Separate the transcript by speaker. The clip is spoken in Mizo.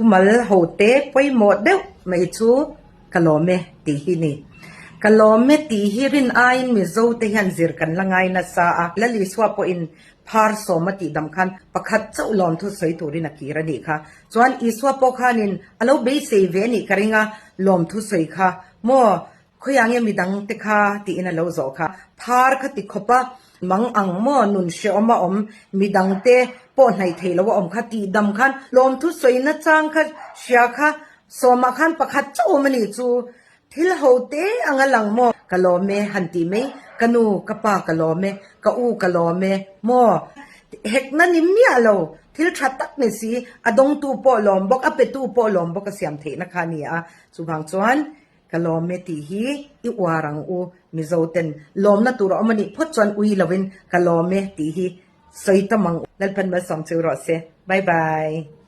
Speaker 1: Thumal hote pawimawh deuh mai chu ka lawm e tih hi ni. Ka lawm e tih hi rin aiin Mizo te hian zir kan la ngai nasa a. Lal Isua pawhin phar sawm a tih dam khan pakhat chauh lawmthu sawi turin a kir a nih kha. Chuan Isua pawh khanin a lo beisei ve a nih ka ring a, lawmthu sawi kha maw Khawiah nge midang te kha tiin a lo zawh kha. Phar kha ti khawp a, mang ang maw nun hrehawm a awm, midang te pawh hnaih theih loh a awm kha tih dam khan lawmthu sawina chang kha hria kha sawmah khan pakhat chauh awm a nih chu. Thil ho te ang a lang maw? Ka lawm e han tih mai, ka nu, ka pa ka lawm e, ka u ka lawm e maw? Hekna ni miah lo, thil tha tak ni si, a dawngtu pawh lawm bawk, a petu pawh lawm bawk a siam theihna kha a ni a. Chuvang chuan Ka lawm e tih hi i uar ang u, Mizo ten lawmna tur a awm a nih phawt chuan ui lovin ka lawm e tih hi sawi tam ang u. Lalpan malsawm chu rawh se. Bye bye.